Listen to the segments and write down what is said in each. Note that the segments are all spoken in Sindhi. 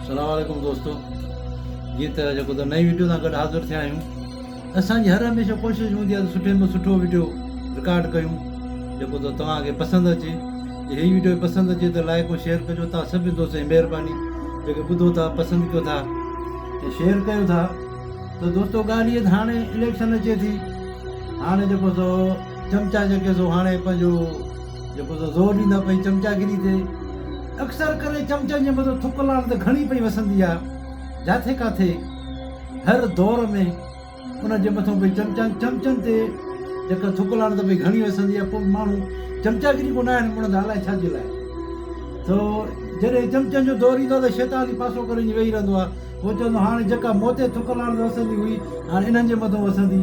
سلام عليڪم دوستو جيئن ته جيڪو ته نئين وڊيو سان گڏ حاضر ٿيا آهيون اسان جي هر هميشه ڪوشش هوندي آهي ته سٺي ۾ سٺو وڊيو رڪارڊ ڪيون جيڪو ته توهان کي پسند اچي جي هي وڊيو پسند اچي ته لائڪ ۽ شيئر ڪجو توهان سڀني دوستن جي مهرباني جيڪي ٻڌو ٿا پسند ڪيو ٿا ۽ شيئر ڪيو ٿا ته دوستو ڳالهه هي ته هاڻي اليڪشن اچي ٿي هاڻي جيڪو سو چمچا جيڪي سو هاڻي پنهنجو جيڪو سو زور ڏيندا پئي چمچاگيري تي اڪثر ڪري چمچن جي مٿان ٿڪ لاڻ ته گهڻي پئي وسندي آ جاٿي ڪاٿي هر دور ۾ ان جي مٿان پئي چمچن چمچن تي جيڪا ٿڪ لاڻ ته پئي گهڻي وسندي آ پوء ماڻهو چمچاگيري ڪو نه آهن مڙندا الائي ڇا جي لاء سو جڏهن چمچن جو دور ايندو آ ته شيطان ئي پاسو ڪري وڃي ويهي رهندو آ هو چوندو هاڻي جيڪا مون تي ٿڪ لاڻ وسندي هئي هاڻي انهن جي مٿان وسندي.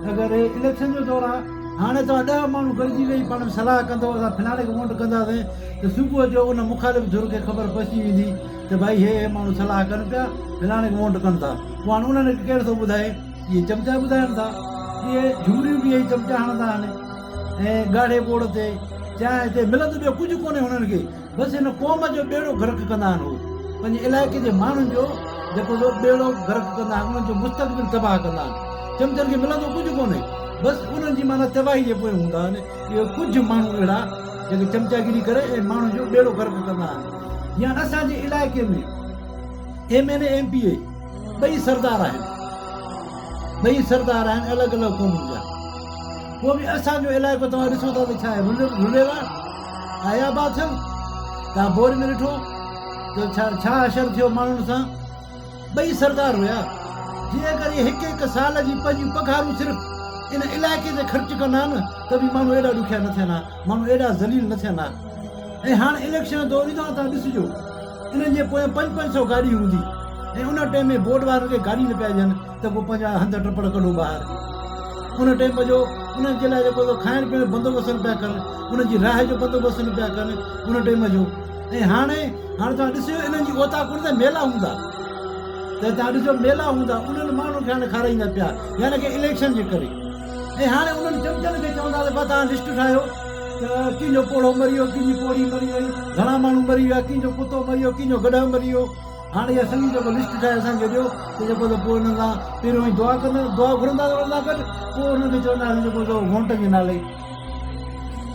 اگر هي اليڪشن جو دور آ هاڻي توهان ڏهه ماڻهو گڏجي ويهي پاڻ ۾ صلاح ڪندو اسان فلاڻي کي ووٽ ڪنداسين ته صبح جو ان مخالف ڌر کي خبر پئجي ويندي ته ڀائي هي هي ماڻهو صلاح ڪن پيا فلاڻي کي ووٽ ڪن ٿا پوء هاڻي انهن کي ڪير ٿو ٻڌائي اهي چمچا ٻڌائن ٿا اهي جهمريون به اهي چمچا هڻندا آهن ۽ ڳاڙهي ٻوڙ تي چانهه تي ملندو ٻيو ڪجهه ڪونهي هنن کي بس هن قوم جو ٻيڙو غرق ڪندا آهن. هو پنهنجي علائقي جي ماڻهن جو جيڪو سو ٻيڙو غرق ڪندا آهن، انهن جو مستقبل تباهه ڪندا آهن. چمچن کي ملندو ڪجهه ڪونهي، بس انهن جي معنيٰ تباهي جي پويان هوندا آهن. اهي ڪجهه ماڻهو اهڙا جيڪي چمچاگيري ڪري ۽ ماڻهن جو ٻيڙو غرق ڪندا آهن. يا اسان جي علائقي ۾ M N A M P A ٻئي سردار آهن. ٻئي سردار آهن الڳ الڳ قومن جا. پوء به اسان جو علائقو توهان ڏسو ٿا ته ڇا آهي رليل آهي. آهي آباد ٿيل؟ توهان بوري ۾ ڏٺو ته ڇا ڇا حشر ٿيو ماڻهن سان؟ ٻئي سردار هيا، جي اگر اهي هڪ هڪ سال جي پنهنجيون پگهارون صرف ان علائقي تي خرچ ڪن ها نه ته به ماڻهو ايڏا ڏکيا نه ٿين ها، ماڻهو ايڏا ذليل نه ٿين ها. ۽ هاڻ اليڪشن جو دور ايندو آهي توهان ڏسجو انهن جي پويان پنج پنج سئو گاڏي هوندي ۽ ان ٽيم ۾ بورڊ وارن کي گاڏي نه پيا ڏين. ته پوء پنهنجا هنڌ ٽپڙ ڪڍو ٻاهر. ان ٽيم جو انهن جي لاء جيڪو کائڻ پيئڻ جو بندوبست نه پيا ڪن، انهن جي رهائش جو بندوبست نه پيا ڪن، ان ٽيم جو. ۽ هاڻي، هاڻي توهان ڏسجو انهن جي اوطاقن تي ميلا هوندا. ته توهان ڏسجو ميلا هوندا، انهن ماڻهن کي هاڻي کارائيندا پيا، يعني ڪه اليڪشن جي ڪري. ۽ هاڻي انهن چمچن کي چوندا ته توهان لسٽ ٺاهيو ته ڪنهن جو پوڙهو مري ويو، ڪنهن جي پوڙهي مري وئي، گهڻا ماڻهو مري ويا، ڪنهن جو ڪتو مري ويو، ڪنهن جو گڏهه مري ويو. هاڻ اها سڄي جيڪو لسٽ ٺاهي اسان کي ڏيو ته جيڪو ته پوء انهن سان پهريون ئي دعا ڪندا دعا گهرنداسين انهن سان گڏ پوء انهن کي چونداسين جيڪو سو وونٽ جي نالي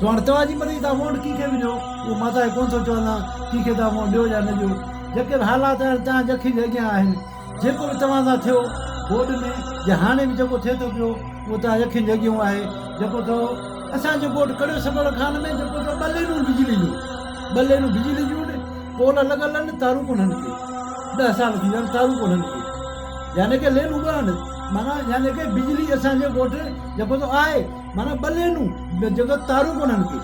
سو هاڻ توهان جي مرضي توهان وونٽ ڪنهن کي به ڏيو اهو مان توهان کي ڪونه ٿو چوان ڪنهن کي توهان وونٽ ڏيو يا نه ڏيو جيڪي به حالات آهن توهان جي اکين جي اڳيان آهن جيڪو به توهان سان ٿيو بورڊ ۾ يا هاڻي به جيڪو ٿئي ٿو پيو اهو توهان جي اکين جي اڳيون آهي جيڪو ٿو اسان جو ڳوٺ ڪڙيو سبڙ خان ۾ جيڪو ٿو ٻه لينون بجلي جون ٻه لينون بجلي جون پول لڳل آهن تارون ڪونهن ڪي ڏهه سال ٿي ويا آهن تارون ڪونهن ڪي يعني ڪي لينون ٻه آهن معنيٰ يعني ڪي بجلي اسان جي ڳوٺ جيڪو ته آهي معنيٰ ٻه لينون جيڪو تارون ڪونهن ڪي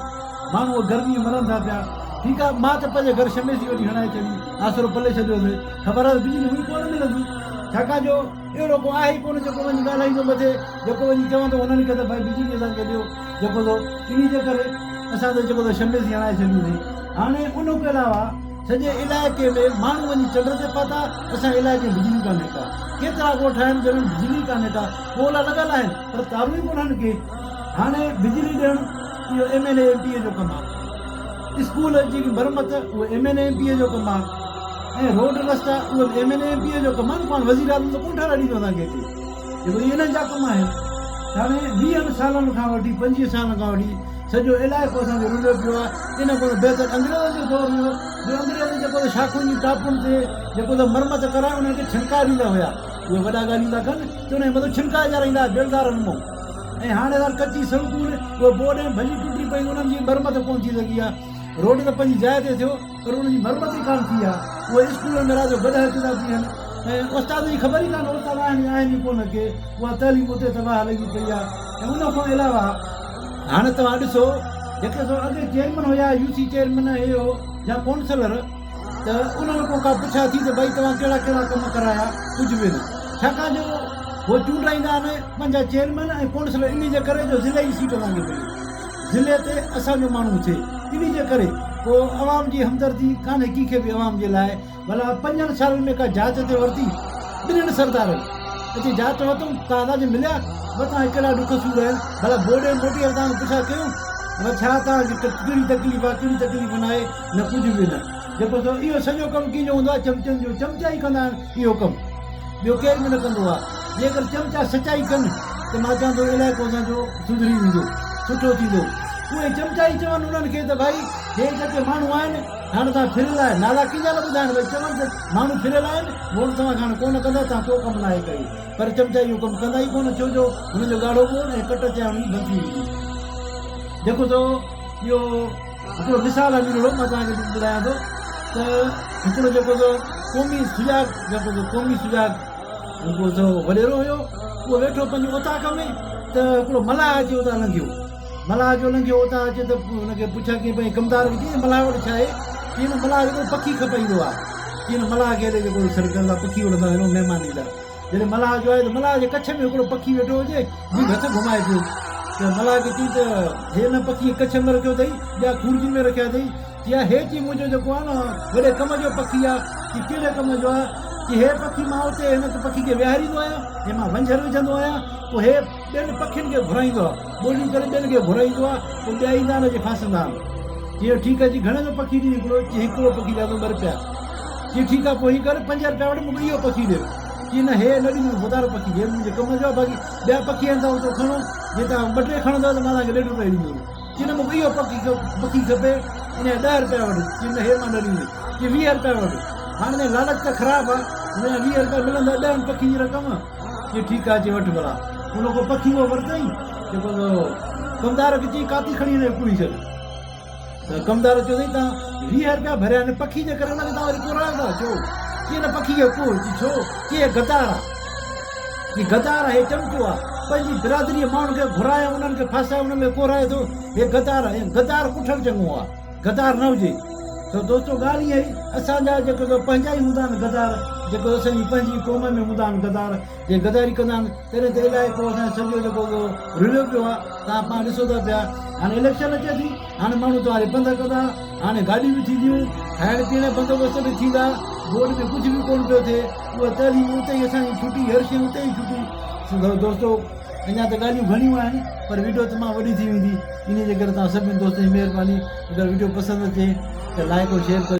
ماڻهو گرمي مرن ٿا پيا ٺيڪ آهي مان ته پنهنجي گهر شميسي وٺي هڻائي ڇڏي آسرو پلي ڇڏيوسي خبر آهي ته بجلي هئي ڪونه ملندي ڇاڪاڻ جو اهڙو ڪو آهي ئي ڪونه جيڪو وڃي ڳالهائيندو مٿي جيڪو وڃي چوندو هنن کي ته ڀائي بجلي اسان کي ڏيو جيڪو سو انهي جي ڪري اسان ته جيڪو سو شميسي هڻائي ڇڏيوسين هاڻي ان کان علاوه سڄي علائقي ۾ ماڻهو وڃي چنڊ تي پهتا اسان جي علائقي ۾ بجلي ڪانهي ڪا ڪيترا ڳوٺ آهن جن ۾ بجلي ڪانهي ڪا پول لڳل آهن پر تارون ئي ڪونهن ڪي هاڻي بجلي ڏيڻ اهو M N A M P A جو ڪم آهي اسڪول جي مرمت اهو M N A M P A جو ڪم آهي ۽ روڊ رستا اهو به M N A M P A جو ڪم آهي نه پاڻ وزير اعظم ته ڪونه ٺهرائي ڏيندو اسان کي اچي جيڪو اهي انهن جا ڪم آهن هاڻي ويهن سالن کان وٺي پنجويهه سالن کان وٺي سڄو علائقو اسان جو رليو پيو آهي ان کان بهتر انگريزن جو دور هيو جو انگريز جيڪو ته شاخن جي ٽاپن تي جيڪو ته مرمت ڪرائي انهن کي ڇڻڪا ڏيندا هيا اهي وڏا ڳالهيون ٿا ڪن ته انهن مٿو ڇڻڪا ڏيارائيندا هيا بيلدارن مون ۽ هاڻي سر ڪچي سڙڪون اهي بورڊ ۽ ڀڄي ٽٽي پيون انهن جي مرمت ڪونه ٿي سگهي آهي روڊ ته پنهنجي جاء تي ٿيو پر ان جي مرمت ئي ڪانه ٿي آ. اهي اسڪولن ۾ رات جو گڏهه اچي ٿا بيهن ۽ استاد جي خبر ئي ڪانه استاد آهن يا آهن ئي ڪونه ڪي اها تعليم اتي تباهه لڳي پئي آ ۽ ان کان علاوه هاڻي توهان ڏسو جيڪي سو اڳي چيئرمن هيا يو سي چيئرمن هي هو يا ڪونسلر ته انهن کان ڪا پڇا ٿي ته ڀائي توهان ڪهڙا ڪهڙا ڪم ڪرايا ڪجهه به نه ڇاڪاڻ جو هو چونڊرائيندا آهن پنهنجا چيئرمن ۽ ڪونسلر انهي جي ڪري جو ضلعي جي سيٽ اسان کي ملي ضلعي تي اسان جو ماڻهو ٿئي انهي جي ڪري ڪو عوام جي همدردي ڪانهي ڪنهن کي به عوام جي لاء ڀلا پنجن سالن ۾ ڪا جاچ تي ورتي ٻنهن سردارن اچي جاچ ورتم توهان سان جي مليا به توهان کي ڪهڙا ڏک سور آهن ڀلا بورڊ ۾ موٽي آيا توهان کان پڇا ڪيون ڀلا ڇا توهان کي ڪهڙي تڪليف آهي ڪهڙي تڪليف ناهي نه ڪجهه به نه. جيڪو سو اهو سڄو ڪم ڪنهن جو هوندو آهي چمچن جو چمچا ئي ڪندا آهن اهو ڪم ٻيو ڪير به نه ڪندو آهي جيڪر چمچا سچائي ڪن ته مان چوان ٿو علائقو اسان جو سڌري ويندو سٺو ٿيندو اهي چمچا ئي چون انهن کي ته ڀائي هي جيڪي ماڻهو آهن هاڻ توهان ڦريل آهي نالا ڪنهن جا نه ٻڌائن ڀائي چون ته ماڻهو ڦريل آهن ووٽ توهان کان هاڻ ڪونه ڪندا توهان ڪو ڪم ناهي ڪيو پر چمچا اهو ڪم ڪندا ئي ڪونه ڇو جو هنن جو ڳاڙهو ٻوڙ ۽ ڪٽ چانهه هن جي بند ٿي ويندي جيڪو سو اهو هڪڙو مثال آهي ننڍڙو مان توهان کي ٻڌايان ٿو ته هڪڙو جيڪو سو قومي سجاڳ جيڪو سو قومي سجاڳ جيڪو سو وڏيرو هيو اهو ويٺو پنهنجي اوطاق ۾ ته هڪڙو ملاح اچي اتان لنگهيو ملاح جو لنگهيو اتان اچي ته هن کي پڇا ڪيائين پنهنجي ڪمدار کي چيائين ملاح وٽ ڇا آهي چيائين نه ملاح هڪڙو پکي کپائيندو آهي چيائين نه ملاح کي هيڏي جيڪو سر ڪندا پکي وٺندا آهن مهمان ايندا جڏهن ملاح جو آيو ته ملاح جي ڪڇ ۾ هڪڙو پکي ويٺو هجي، جنهن هٿ گهمائي پيو ته ملاح کي چيائين ته هي نه پکي ڪڇ ۾ رکيو اٿئي، ٻيا کورجين ۾ رکيا اٿئي. چي ها هي چي منهنجو جيڪو آهي نه وڏي ڪم جو پکي آهي. چي ڪهڙي ڪم جو آهي؟ چي هي پکي مان اتي هن پکي کي ويهاريندو آهيان ۽ مان ونجهر وجهندو آهيان، پوء هي ٻين پکين کي گهرائيندو آهي، ٻولي ڪري ٻين کي گهرائيندو آهي، پوء ٻيا ايندا آهن اچي ڦاسندا آهن. چي ٺيڪ آهي، چي گهڻي جو پکي ڏئي هڪڙو؟ چي هڪڙو پکي ڏيان ٿو ٻه رپيا. چي ٺيڪ آ پوء هي ڪر پنج رپيا وٺ مون کي اهو پکي ڏي. چي نه هي نه ڏيندس ڀوتارو پکي هي منهنجي ڪم جو آ باقي ٻيا پکي آهن توهان اتو کڻو جي توهان ٻه ٽي کڻندؤ ته مان توهان کي ڏيڍ رپيو ڏيندس. چي نه مون کي اهو پکي کپي ان جا ڏهه رپيا وٺ. چي نه هي مان نه ڏيندس. چي 20 رپيا وٺ. هاڻ هن جي لالچ ته خراب آ هن جا 20 رپيا ملندا ڏهن پکين جي رقم. چي ٺيڪ آ چي وٺ ڀلا. ان کان پکي اهو ورتائين جيڪو سو ڪمدار کي چيائين ڪاتي کڻي هن کي ڪوهي ڇڏ. ته ڪمدار چيو سائين توهان 20 رپيا ڀريا آهن پکي جي ڪري ان کي توهان وري ڪورايو ٿا ڇو؟ چي هن پکي کي ڪوهه چي ڇو؟ چي هي غدار آ چي غدار آ هي چمچو آ پنهنجي برادري جي ماڻهن کي گهرائي انهن کي ڦاسائي انهن کي ڪورائي ٿو هي غدار آ غدار ڪٺل چڱو آ غدار نه هجي ته دوستو ڳالهه ائين آهي اسان جا جيڪو پنهنجا ئي هوندا آهن غدار جيڪو اسان جي پنهنجي قوم ۾ هوندا آهن غدار جي غداري ڪندا آهن تڏهن ته علائقو اسان جو سڄو جيڪو اهو رليو پيو آهي توهان پاڻ ڏسو ٿا پيا هاڻي اليڪشن اچي ٿي هاڻي ماڻهو توهان جي پنڌ ڪندا هاڻي گاڏيون به ٿينديون کائڻ پيئڻ جو بندوبست به ٿيندا بورڊ ۾ ڪجهه به ڪونه پيو ٿئي اها تعليم اتي ئي اسان جي ڇٽي هر شيء اتي ئي ڇٽي دوستو اڃا ته ڳالهيون گهڻيون آهن پر ويڊيو تمام وڏي ٿي ويندي انهي جي ڪري توهان سڀني دوستن جي مهرباني اگر ويڊيو پسند اچي ته لائڪ ۽ شيئر ڪجو.